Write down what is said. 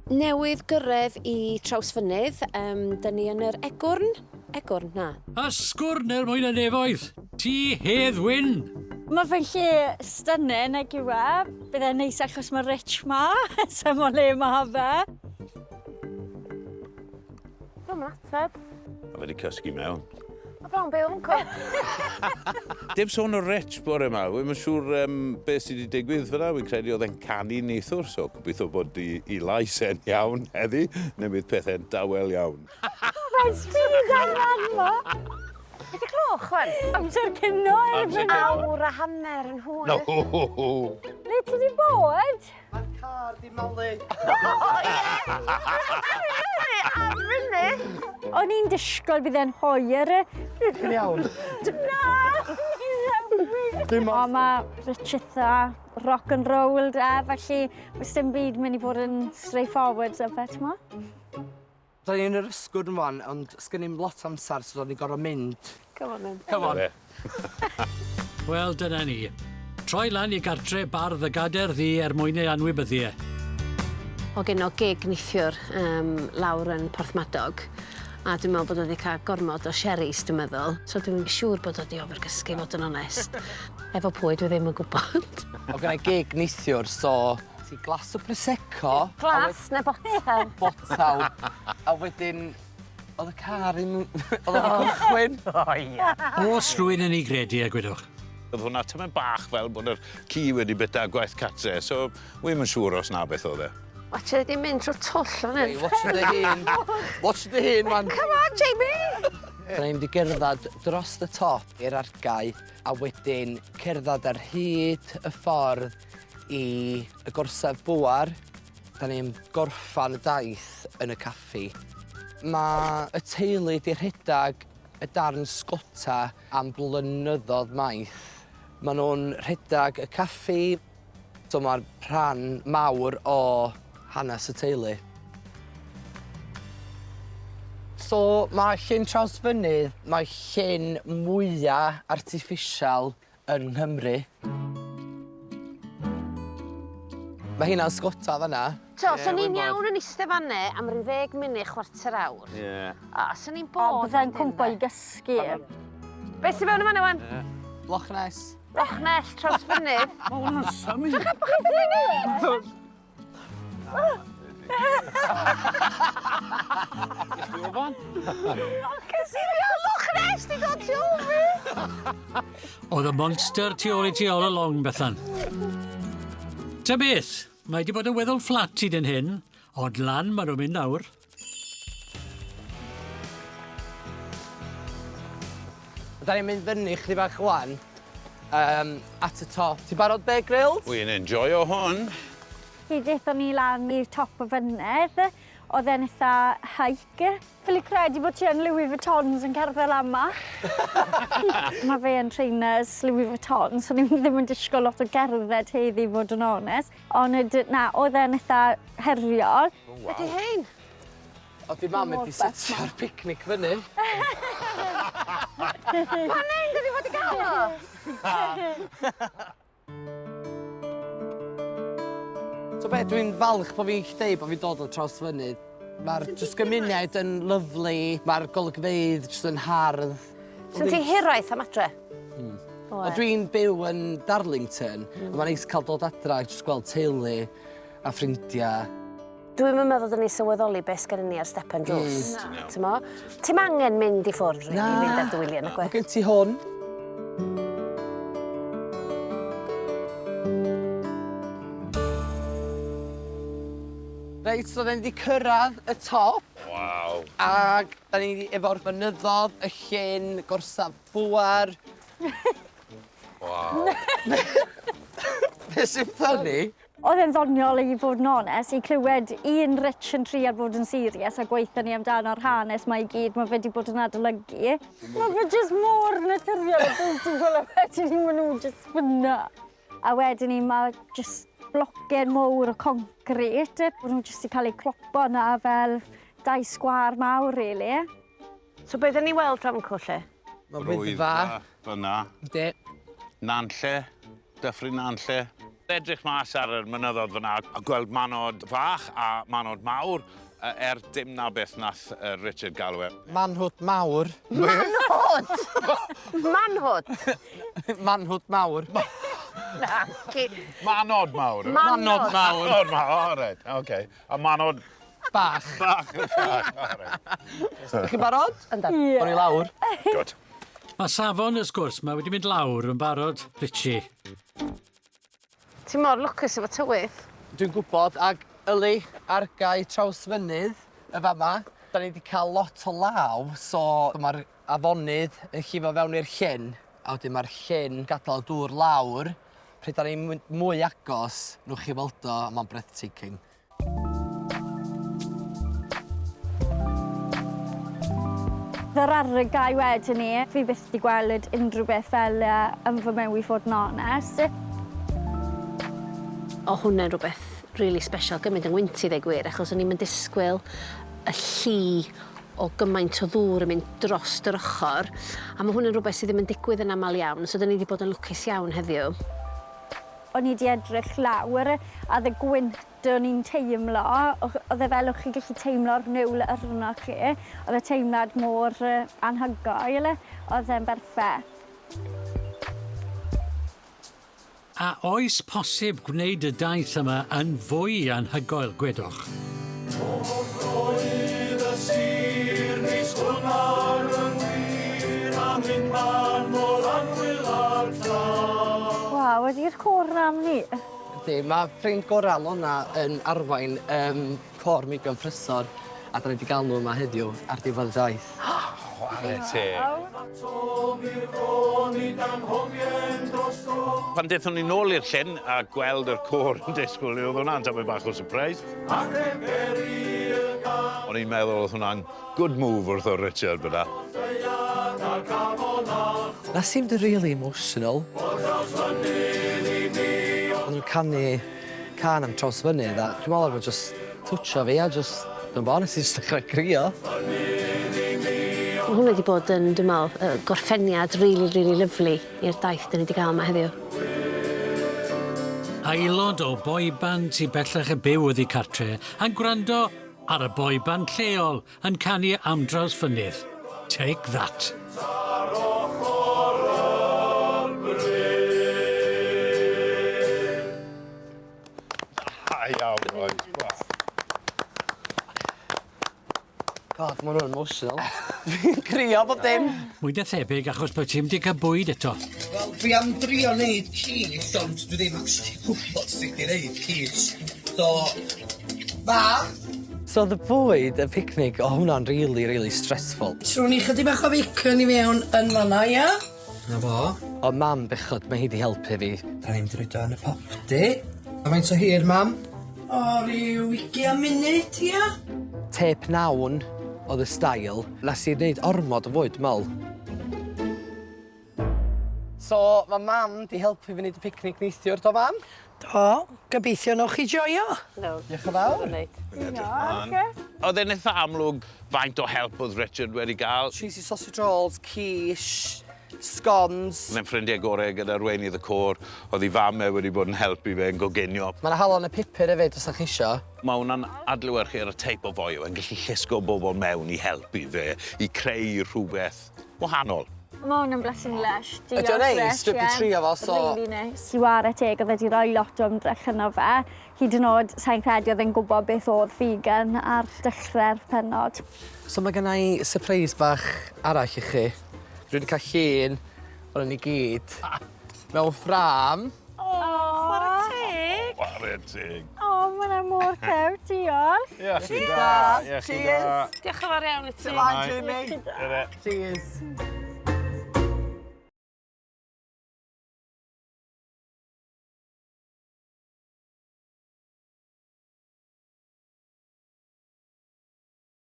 Newydd gyrraedd i Trawsfynydd, um, dyn ni yn yr Egwrn? Egwrn, na. Ysgwrn er mwyn y nefoedd! Ti Hedd Wyn! Mae fe'n lle stunning nag yw e? Bydd e'n neis achos mae Rich ma, so mo le ma fe. Dwi'm yn ateb. Mae fe 'di cysgu mewn. Mae bron byw yn cw. Dim sôn o Rich bore yma. Wi'm yn siŵr um, beth sydd wedi digwydd fyna. Wi'n credu oedd e'n canu neithiwr, so gobeithio bod i, i lais e'n iawn heddi, neu bydd pethau'n dawel iawn. Mae'n speed ar ran ma. Beth y gloch, wan? Amser cino erbyn. Awr a hanner yn hwyr. No! Le ti wedi bod? Mae'r car di malu. O ie! Ar funud! O'n i'n disgwyl bydd e'n hwyr. Chi'n iawn? Na! Dim ond... Mae Richitha rock and roll da, felly oes dim byd mynd i fod yn straightforward a fe, t'mo'? Da ni yn yr ysgwrn rwan, ond sgen i'm lot o amser, so da ni'n gorfod mynd. Come on then. Come on. Wel, dyna ni. Troi lan i gartre bardd y Gader Ddu er mwyn ei anwybyddu e. O gen o gig neithiwr um, lawr yn Porthmadog a dwi'n meddwl bod o wedi cael gormod o sherries, dwi'n meddwl. So dwi'n siŵr bod o wedi ofergysgu, fod yn onest. Efo pwy, dwi ddim yn gwybod. O gen i gig neithiwr, so Ti glas o Prosecco. Glas neu botel? Botel. A wedyn, oedd y car ddim... Oedd o'n cychwyn. O ia. Oes rhywun yn ei gredu, a gwedwch. Oedd hwnna tymed bach fel bod yr ci wedi byta gwaith catre, so wi'm yn siŵr os na beth oedd e. Watch it, di mynd trwy twll fan hyn. Hey, watch dy hun. Watch dy hun, man. Come on, Jamie! Da ni'n mynd i gerdded dros y top i'r argae, a wedyn cerdded ar hyd y ffordd i y gorsaf bŵar. Da ni'n gorffan y daith yn y caffi. Mae y teulu 'di rhedeg y darn sgota am blynyddoedd maith. Maen nhw'n rhedeg y caffi, so mae'r rhan mawr o hanes y teulu. So mae Llyn Trawsfynydd, mae llyn mwya artiffisial yn Nghymru. Mae hynna'n sgota fanna. To, so ni'n iawn yn eistedd fanne am ryw ddeg munud, chwarter awr. Ie. O, so ni'n bod... O, byddai'n cwmpo i gysgu. Be sy'n fewn yma wan? Loch Ness. Loch Ness, Trawsfynydd. Mae hwnna'n symud. Loch Ness di dod tu ôl fi! Oedd y monster tu ôl i ti all along, Bethan. Ta beth, mae di bod yn weddol fflat hyd yn hyn, ond lan maen nhw'n mynd nawr. Da ni'n mynd fyny chdi bach wan, um, at y top. Ti'n barod Bear Grylls? Wy'n enjoyo hwn. Felly daethon ni lan i'r top o fynydd, oedd e'n eitha hike. Ffili credu bod ti yn Louis Vuittons yn cerdded lan 'ma. Ma' fe yn trainers Louis Vuitton, so ni ddim yn disgwyl lot o gerdded heddi fod yn onest. Ond na, oedd e'n eitha heriol. O, waw. Be 'di hein? O'dd dy mam wedi setio'r picnic fyny. Fan 'yn 'dyn ni fod i ga'l o? So be, dwi'n falch bod fi'n gallu deud bod fi'n dod o Trawsfynydd. Mae'r jyst gymuned yn lyfli, mae'r golygfeydd jyst yn hardd. So ti hiraeth am adre? Hmm. O dwi'n byw yn Darlington, mm. a mae'n neis cael dod adra a jyst gweld teulu a ffrindiau. Dwi'm yn meddwl dyn ni sylweddoli beth sgennyn ni ar stepen drws. Mm. T'mo? Ti'm angen mynd i ffwrdd rili i fynd ar dy wyliau, nag Mae gen ti hwn. Reit, so da ni wedi cyrraedd y top. Waw. Ac da ni efo'r mynyddodd, y llyn, gorsaf bŵer. Waw. Be sy'n funny? Oedd e'n ddoniol i fod yn onest, i clywed un Rich yn trial bod yn serious a gweithio ni amdano'r hanes 'ma i gyd, ma' fe 'di bod yn adolygu. Ma' fe jyst mor naturiol a beautiful a wedyn 'ny ma' nhw jyst fynna. A wedyn 'ny ma' jyst blocen mowr o concrit, bo' nhw jyst 'di cael eu clopo 'na fel dau sgwâr mawr rili. So be' 'dan ni weld fam 'cw 'lly? Ma' Wyddfa. Fyna. Yndi. Nantlle. Dyffryn Nantlle. Edrych mas ar yr mynyddodd fyna a gweld manod fach a manod mawr, er dim na beth nath Richard galw e. Manhwt mawr. Manhwt! Manhwt! Manhwt mawr. Na, ci. Manod mawr. Manod mawr. Manod mawr, o reit, oce. A manod... Bach. Bach, bach, o reit. Ydych chi'n barod? Yndan. Ie. O'n i lawr. Good. Mae safon y sgwrs ma wedi mynd lawr yn barod, Richie. Ti mor lwcus efo tywydd. Dwi'n gwybod, ag yli, argae Trawsfynydd y fama. Da ni wedi cael lot o law, so mae'r afonydd yn llifo fewn i'r llyn, a wedyn mae'r llyn gadael y dŵr lawr. Pryd da ni'n mynd mwy agos, nwch chi weld o, a mae'n breathtaking. Yr argae wedyn ni, fi byth 'di gweld unrhyw beth fel e yn fy myw i fod yn onest. O' hwnna'n rwbeth rili sbesial gymaint yng ngwynt i ddeu gwir achos o'n i'm yn disgwyl y lli o gymaint o ddŵr yn mynd drost yr ochor a ma' hwn yn rwbeth sydd ddim yn digwydd yn amal iawn so 'dyn ni 'di bod yn lwcus iawn heddiw. O'n i 'di edrych lawr a o'dd y gwynt o'n i'n teimlo, o'dd e fel o'ch chi gallu teimlo'r niwl arnoch chi. O'dd y teimlad mor anhygoel, o'dd e'n berffeth. A oes posib gwneud y daith yma yn fwy anhygoel, gwedwch? Waw, ydi'r côr 'na am ni? Yndi, mae ffrind gorau Lona yn arwain côr Meibion Prysor, a da ni wedi gael nhw yma heddiw ar diwedd y daith. Chwarae teg. Pan dethon ni nôl i'r llyn a gweld yr côr yn disgwyl, oedd hwnna'n tamed bach o surprise. O'n i'n meddwl oedd hwnna'n good move wrth o Richard fyna. That seemed really emotional. Oedden nhw'n canu cân am Trawsfynydd a dwi'n meddwl oedd just twtsio fi a just, dwi'n bo, nes i just dechrau crio. Ma' hwnna 'di bod yn, dwi'n me'wl, gorffeniad rili, rili lyfli i'r daith 'dyn ni 'di ga'l 'ma heddiw. Aelod o boy band sy'n bellach yn byw oddi cartre yn gwrando ar y boy band lleol yn canu am Drawsfynydd. Take that. Da iawn, boys. God, ma' hwnna'n emotional. Fi'n crio bob dim. Mwy na thebyg achos bod ti'm 'di cael bwyd eto. Wel, dwi am drio neud quiche, ond dwi ddim actually gwybod sut i neud quiche. So, mam! So oedd y bwyd, y picnic, o hwnna'n really, really stressful. Trwn ni chydig bach o bacon i mewn yn fanna, ia? Na fo. O mam bechod, mae hi 'di helpu fi. Da ni'n mynd i roid o yn y popty. A faint o hir, mam? O, ryw 20 munud, ia? Te pnawn oedd y style. Nes i wneud ormod o fwyd, dwi'n meddwl. So, mae mam 'di helpu fi wneud y picnic neithiwr, do mam? Do, gobeithio newch chi joio. No. Diolch yn fawr. Oedd e'n eitha amlwg faint o help oedd Richard wedi gael. Cheesy sausage rolls, quiche, scones. Oedd e'n ffrindiau gorau gyda arweinydd y côr. Oedd ei fam e wedi bod yn helpu fe yn goginio. Mae yna halen a pupur hefyd os ydych chi isio. Mae hwnna'n adlewyrchu ar y teip o foi yw e'n gallu llusgo bobl mewn i helpu fe i creu rhywbeth wahanol. Ma' hwn yn blessing lush. Ydi o'n neis? Dwi 'di trio fo, so... Really nice. I ware teg, oedd e 'di roi lot o ymdrech yno fe. Hyd yn oed, sai'n credu oedd e'n gwybod beth oedd vegan ar dechrau'r pennod. So mae gen i surprise bach arall i chi. Dwi wedi cael llun o'n ni gyd mewn ffrâm. O, chwarae teg. Chwarae teg. O, ma' hwnna mor cute, diolch. Iechyd da. Iechyd da. Diolch yn fawr iawn i ti. Jamie. Cheers.